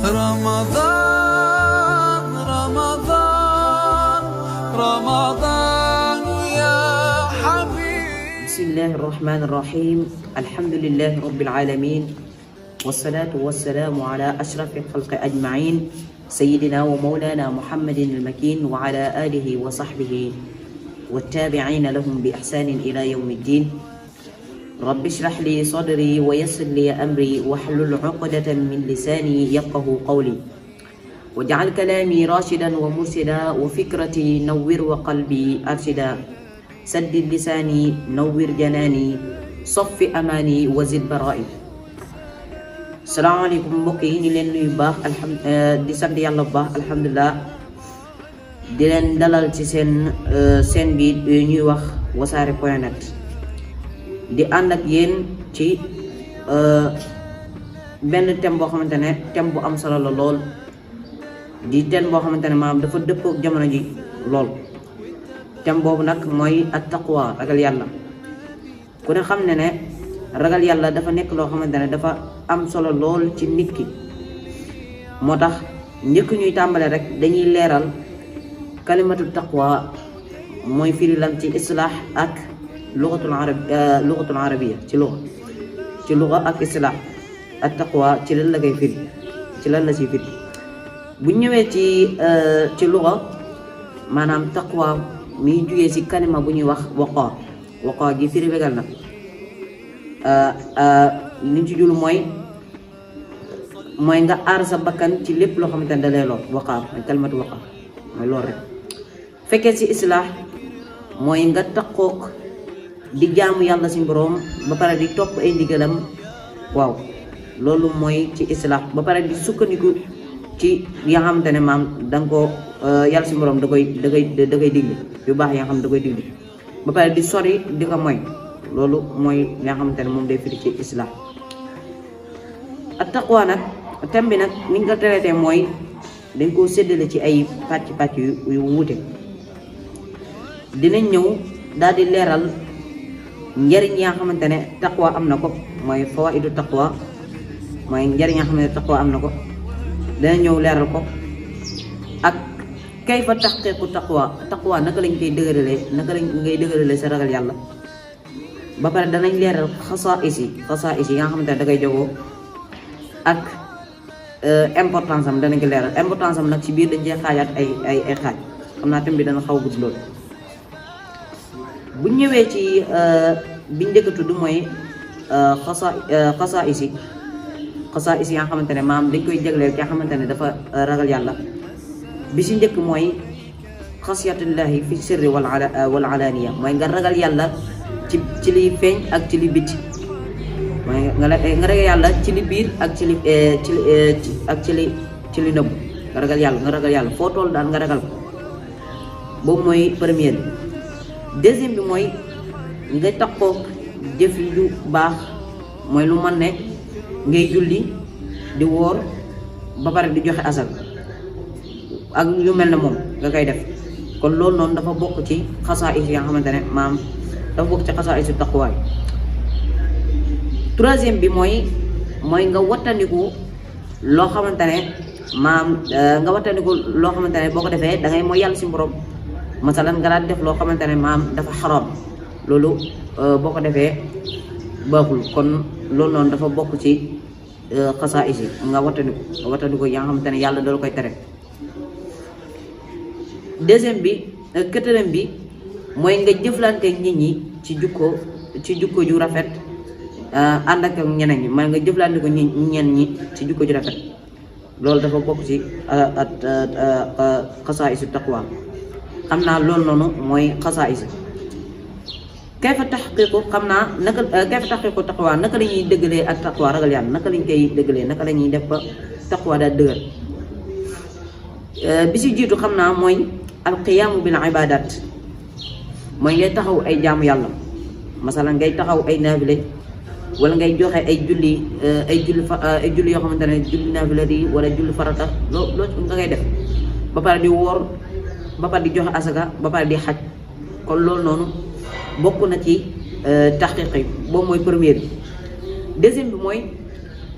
رمضان رمضان رمضان يا حبيب. بسم الله الرحمن الرحيم. الحمد لله رب العالمين، والصلاة والسلام على أشرف الخلق أجمعين، سيدنا ومولانا محمد المكين وعلى آله وصحبه والتابعين لهم بإحسان إلى يوم الدين. رب اشرح لي صدري ويسر لي أمري واحلل عقدة من لساني يفقه قولي، واجعل كلامي راشدا ومرشدا وفكرتي نور وقلبي أرشدا، سدد لساني نور جناني صف أماني وزد برائي. salaamaaleykum mbokk yi ñu leen nuyu baax di sant yàlla bu baax alhamdulilah, di leen dalal ci seen bi ñuy wax wassare.net, di ànd ak yéen ci benn thème boo xamante ne thème bu am solo la lool, di thème boo xamante ne maanaam dafa dëppoo ak jamono ji lool. thème boobu nag mooy at taqwa, ragal yàlla. ku ne xam ne ragal yàlla dafa nekk loo xamante ne dafa am solo lool ci nit ki. moo tax njëkk ñuy tàmbale rek dañuy leeral kalimatu taqwa mooy firi lan ci islaax ak lugatul arabiya ci luga ak islaax. at taqwa ci lan la koy firi, ci lan la ciy firi. bu ñëwee ci luga, maanaam taqwa mi jugee ci kalima bu ñuy wax waqa gi firi ragal na. liñ ci julu mooy nga aar sa bakkan ci lépp loo xamante ne da lay lor. waqaar mooy kalimatu waqaar mooy loolu rek. fekkee ci islaax mooy nga taqook di jaamu yàlla si boroom ba pare di topp ay ndigalam. waaw loolu mooy ci islaax. ba pare di sukkandiku ci ya nga xamante ne maam da nga ko yàlla si boroom da koy digle yu baax ya nga xam da koy digle, ba pare di sori di ko mooy. loolu mooy li nga xamante ne moom day firi ci islam. at taqwa nag thème bi nag ni nga ko traité mooy dañ koo séddale ci ay pàcc yu wuute. dinañ ñëw daal di leeral njëriñ yi nga xamante ne taqwa am na ko, mooy fawaidu taqwa, mooy njëriñ yi nga xamante ne taqwa am na ko. dinañ ñëw leeral ko ak kayfa taxqiqu taqwa naka lañ koy dëgëralee, naka lañ ngay dëgëralee sa ragal yàlla. ba pare danañ leeral xasaa'is yi nga xamante ne da koy jogoo ak importance am. danañ ko leeral importance am nag ci biir dañ cee xaajaat ay xaaj. xam naa thème bi dana xaw a gudd loolu. bu ñëwee ci biñ njëkk a tudd mooy xasaa'is yi nga xamante ne maam dañ koy jagleel ki nga xamante ne dafa ragal yàlla. bi si njëkk mooy xasiyatullahi fi sirri wal alaaniya, mooy nga ragal yàlla ci liy feeñ ak ci li bitti. mooy nga ragal yàlla ci li biir ak ci li nëbb. nga ragal yàlla foo toll daal nga ragal ko. boobu mooy première bi. deuxième bi mooy nga taxoo jëf yu baax, mooy lu mën ne ngay julli di woor ba pare di joxe asal ak yu mel ne moom nga koy def. kon loolu noonu dafa bokk ci xasaa'is yi nga xamante ne maam dafa bokk ci xasaa'isu taqwa. troisième bi mooy nga wattandiku loo xamante ne boo ko defee da ngay mooy yàlla si borom. masalan nga daan def loo xamante ne maam dafa xaram, loolu boo ko defee baaxul. kon loolu noonu dafa bokk ci xasaa'is yi nga wattandiku yaa nga xamante ne yàlla dala koy tere. deuxième bi quatrième bi mooy nga jëflante nit ñi ci jukko ju rafet, ànd ak ñeneen ñi, mooy nga jëflante ko ñeneen ñi ci jukko ju rafet. loolu dafa bokk ci xasaa'isu taqwa. xam naa loolu noonu mooy xasaa'is. kayfa taxqiqu taqwa, naka la ñuy dëggalee ak taqwa ragal yàlla, naka lañ koy dëggalee, naka la ñuy def ba taqwa daal dëgër. bi si jiitu xam naa mooy alqiyaamu bil ibadat, mooy ngay taxaw ay jaamu yàlla. masalan ngay taxaw ay naafile, wala ngay joxe ay julli yoo xamante ne julli naafile yi wala julli farata loo nga koy def. ba pare di woor, ba pare di joxe asaka, ba pare di xaj. kon loolu noonu bokk na ci taxqiq yi. boobu mooy première bi. deuxième bi mooy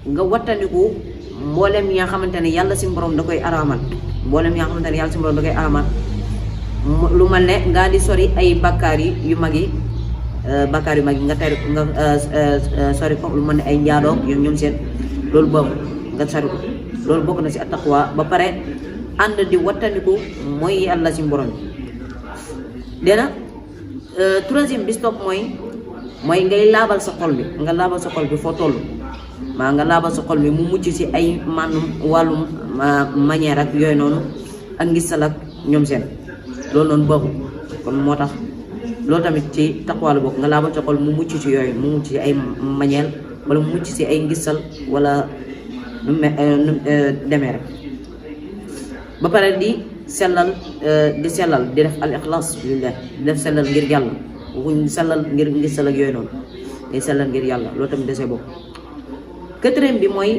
nga wattandiku mboolem yi nga xamante ne yàlla suñu borom da koy araamal mboolem yi nga xamante ne yàlla suñu borom da koy araamal lu mel ne ngaa di sori ay bakkaar yi yu mag yi nga tari nga sori ko lu mel ne ay njaadoo ñoom seen loolu boobu nga sori ko loolu bokk na si attaqwa ba pare ànd di wattandiku mooy yàlla suñu borom dena troisième bis topp mooy ngay laabal sa xol bi nga laabal sa xol bi foo toll maa nga laabal sa xol bi mu mucc si ay maanaam wàllum manière ak yooyu noonu ak ngistal ak ñoom seen loolu noonu baaxul kon moo tax loolu tamit ci taqwa la bokk nga laabal sa xol mu mucc ci yooyu mu mucc ci ay manière wala mu mucc si ay ngistal wala nu demee rek ba pare di sellal di def al ixlaas lillah di def sellal ngir yàlla waxuñ sellal ngir ngistal ak yooyu noonu day sellal ngir yàlla loolu tamit desee bokk quatrième bi mooy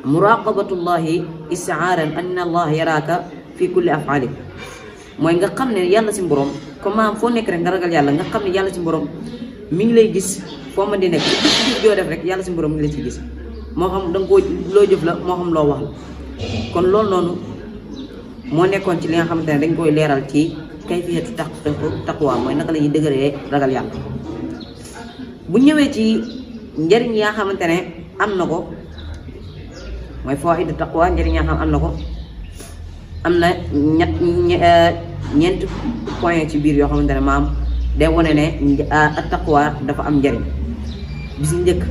muraqabatullahi istihaaran anna allah yaraaka fi kulli af'alik mooy nga xam ne yàlla si borom comme foo nekk rek nga ragal yàlla nga xam ne yàlla si borom mi ngi lay gis foo mën di nekk ci joo def rek yàlla si borom mi ngi la ci gis moo xam da nga koo loo jëf la moo xam loo wax la kon loolu noonu moo nekkoon ci li nga xamante ne dañ koy leeral ci kayfiyatu taqwa mooy naka la ñuy dëgëree ragal yàlla bu ñëwee ci njëriñ yaa xamante ne am na ko mooy fawaidu taqwa njëriñ yaa xam am na ko am na ñeent point ci biir yoo xamante ne maam day wane ne taqwa dafa am njëriñ bis njëkk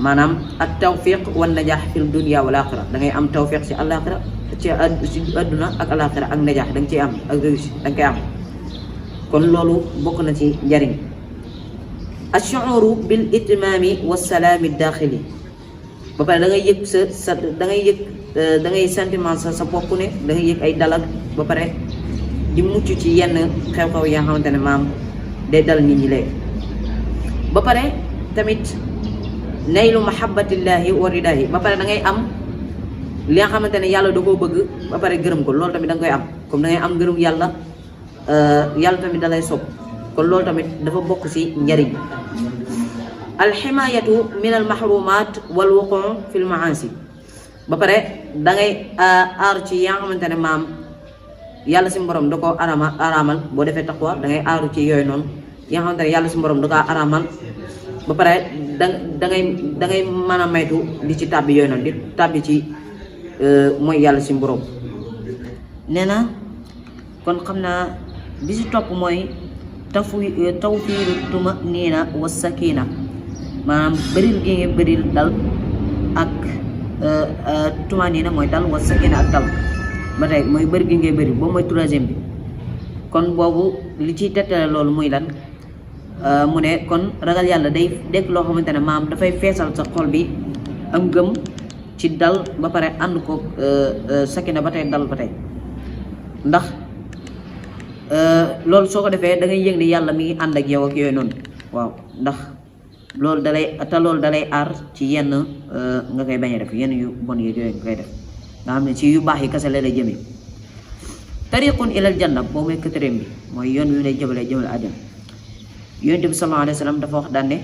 maanaam at tawfiq wan najaax fil dunya wal axira da ngay am tawfiq ci alaxira ci adduna ak alaxira ak najaax da nga ciy am ak réussite da nga koy am kon loolu bokk na ci njëriñ ashuuru bil itmaami wa salaami daaxili ba pare da ngay yëg da ngay yëg da ngay sentiment sa bopp ne da ngay yëg ay dalak ba pare di mucc ci yenn xew-xew yi nga xamante ne maam day dal nit ñi léegi ba pare tamit naylu mahabbatillahi wa ridaahi ba pare da ngay am li nga xamante ne yàlla da koo bëgg ba pare gërëm ko loolu tamit da nga koy am comme da ngay am gërëm yàlla yàlla tamit da lay sopp kon loolu tamit dafa bokk ci njariñ alximayatu min almahrumat wal wuquu fi lmaasi ba pare da ngay aar ci yaa nga xamante ne maam yàlla si borom da ko araamal boo defee taqwa da ngay aaru ci yooyu noonu yaa nga xamante ne yàlla si borom da ko araamal ba pare da ngay mën a maytu di ci tàbbi yooyu noonu di tàbbi ci mooy yàlla si borom nee na kon xam naa bi si topp mooy tawfiiru tumaniina wa sakina maanaam bëril gi nga bëril dal ak tumaniina mooy dal wa sakina ak dal ba tey mooy bëri gi ngay bëri boobu mooy troisième bi kon boobu li ciy tettale loolu muy lan mu ne kon ragal yàlla day dekk loo xamante ne maam dafay feesal sa xol bi am gëm ci dal ba pare ànd ko sakina ba tey dal ba tey ndax loolu soo ko defee da ngay yëg ni yàlla mi ngi ànd ak yow ak yooyu noonu waaw ndax loolu dalay aar ci yenn nga koy bañ a def yenn yu bon yi yooyu nga koy def nga xam ne ci yu baax yi kese la lay jëmee tariqun ilal janna boo mooy quatrième bi mooy yoon wi lay jëmale àjjana yonent bi sallallahu alayhi wa sallam dafa wax daan ne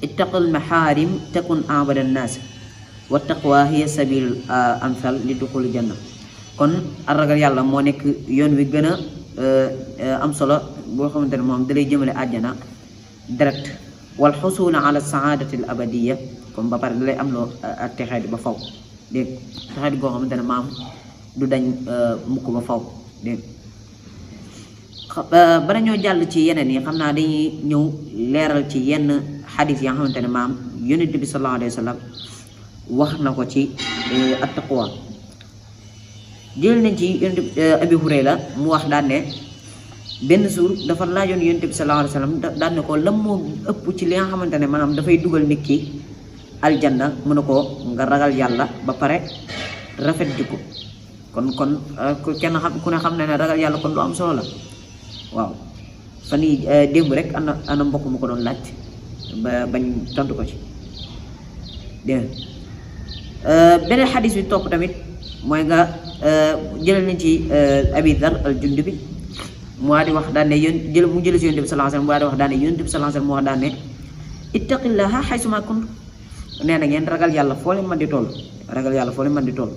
ittaqil maxaarim takun abada nnaas wa taqwa hiya sabil amsal li duxuli janna kon ar ragal yàlla moo nekk yoon wi gën a am solo boo xamante ne moom dalay jëmale àjjana direct wal xusula ala saadati al abadiya comme ba pare dalay am loo ak texeedi ba faw dégg texeedi boo xamante ne maam du dañ mukk ba faw dégg bala ñoo jàll ci yeneen yi xam naa dañuy ñëw leeral ci yenn xadis yi nga xamante ne maam yonent bi sallallahu alayhi wa sallam wax na ko ci at-taqwa jël nañ ci yonent Abi Hurayra mu wax daan ne benn suur dafa laajoon yonent bi sallallahu alayhi wa sallam daan ne ko lan moo ëpp ci li nga xamante ne maanaam dafay dugal nit ki aljanna mu ne ko nga ragal yàlla ba pare rafet jikko kon kenn xam ku ne xam ne ragal yàlla kon lu am solo la waaw fan yii démb rek ana mbokk mu ko doon laaj ba bañ tontu ko ci dégg beneen xadis bi topp tamit mooy nga jëlal nañ ci Abi Dar al-Jundubi mu waa di wax daan ne mu jël si yonent bi sallallahu alayhi wasallam mu waa di wax daan ne yonent bi sallallahu alayhi wasallam mu wax daan ne ittaqillaha haythuma kunt nee na ngeen ragal yàlla foo leen mën di toll ragal yàlla foo leen mën di toll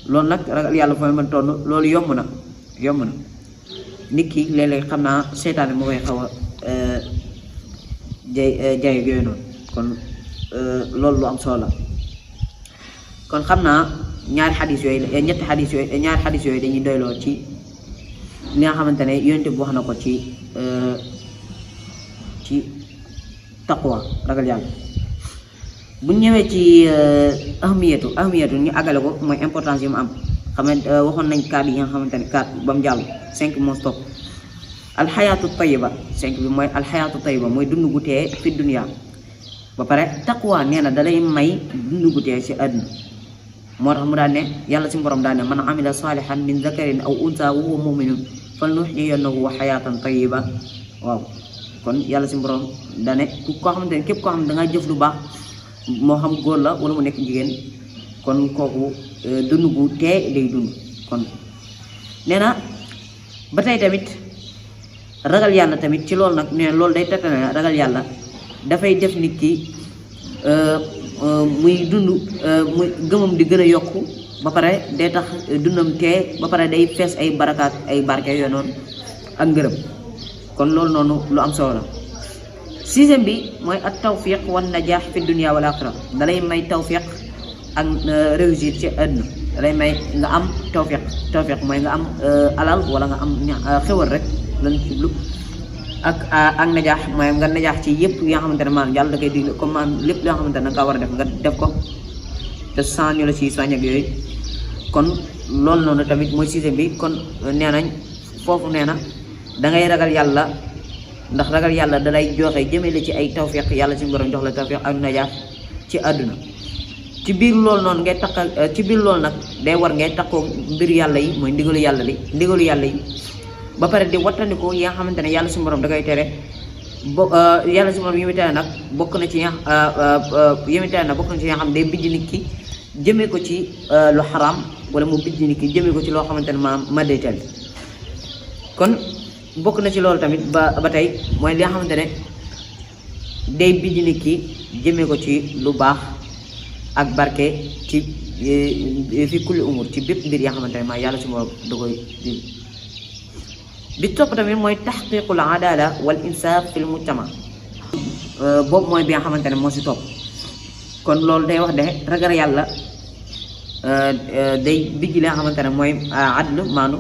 loolu nag ragal yàlla foo leen mën di toll loolu yomb na nit ki léeg-léeg xam naa seytaane moo koy xaw a jaay yooyu noonu kon loolu lu am solo la kon xam naa ñaari xadis yooyu dañuy doyloo ci li nga xamante ne yonent bi wax na ko ci taqwa ragal yàlla bu ñëwee ci ahmiyatu ñu àggale ko mooy importance yi mu am xamante waxoon nañ 4 yi nga xamante ne 4 ba mu jàll 5 moo stop alxayaatu tayiba 5 bi mooy alxayaatu tayiba mooy dund gu tee fi dunya ba pare taqwa nee na dalay may dund gu tee ci àdduna moo tax mu daan ne yàlla si borom daan ne man amila salihan min zakarin aw unsa wa huwa muminun falnuhyiyannahu xayaatan tayiba waaw kon yàlla si borom daan ne koo xamante ne képp koo xam ne dangaa jëf lu baax moo xam góor la wala mu nekk jigéen kon kooku dund gu tee day dund kon nee na ba tey tamit ragal yàlla tamit ci loolu nag nee na loolu day tettane ragal yàlla dafay def nit ki muy dund muy gëmam di gën a yokku ba pare day tax dundam tee ba pare day fees ay barakaat ay barke yooyu noonu ak ngërëm kon loolu noonu lu am solo la 6e bi mooy at tawfiq wan najaax fi dunia wal axira dalay may tawfiq ak réussite ci àdduna dalay may nga am tawfiq mooy nga am alal wala nga am xewal rek lan jublu ak najaax mooy nga najaax ci yëpp yi nga xamante ne maanaam yàlla da koy digle comme maanaam lépp li nga xamante ne nga war a def nga def ko te sans ñu la ci soññ ak yooyu kon loolu noonu tamit mooy 6e bi kon nee nañ foofu nee na da ngay ragal yàlla ndax ragal yàlla dalay joxe jëmale ci ay tawfiq yàlla si borom jox la tawfiq ak najaax ci àdduna ci biir loolu noonu ngay takkal ci biir loolu nag day war ngay takkoo mbir yàlla yi mooy ndigalu yàlla yi ba pare di wattandiku yi nga xamante ne yàlla si borom da koy tere yàlla si borom yi mu tere nag bokk na ci yi mu tere nag bokk na ci nga xam day bijj nit ki jëmee ko ci lu xaraam wala mu bijj nit ki jëmee ko ci loo xamante ne ma day tere kon bokk na ci loolu tamit ba tey mooy li nga xamante ne day bijj nit ki jëmee ko ci lu baax ak barke ci fi kulli umur ci bépp mbir yaa xamante ne maa yàlla si moom da koy bi topp tamit mooy taxqiqul adala wal insaf fil mujtama boobu mooy bi nga xamante ne moo si topp kon loolu day wax de ragal yàlla day bijj li nga xamante ne mooy adl maanu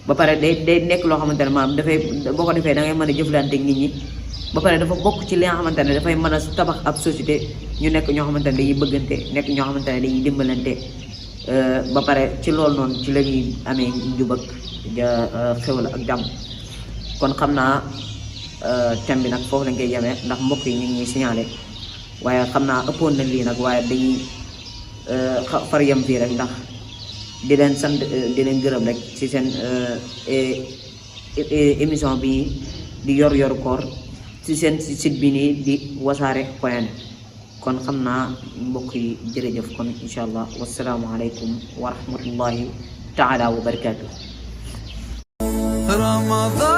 ba pare day nekk loo xamante ne maanaam dafay boo ko defee da ngay mën a jëflante ak nit ñi ba pare dafa bokk ci li nga xamante ne dafay mën a tabax ab société ñu nekk ñoo xamante ne dañuy bëggante nekk ñoo xamante ne dañuy dimbalante ba pare ci loolu noonu ci la ñuy amee njub ak xewal ak jàmm kon xam naa thème bi nag foofu lañ koy yemee ndax mbokk yi ñu ngi ñuy signalé waaye xam naa ëppoon na lii nag waaye dañuy far yem fii rek ndax di leen sant di leen gërëm rek ci seen émission bi di yor koor ci seen site bi nii di wasaare point kon xam naa mbokk yi jërëjëf kon incha allah wasalaamualeykum wa rahmatullahi taala wa barakatuh. Ramadan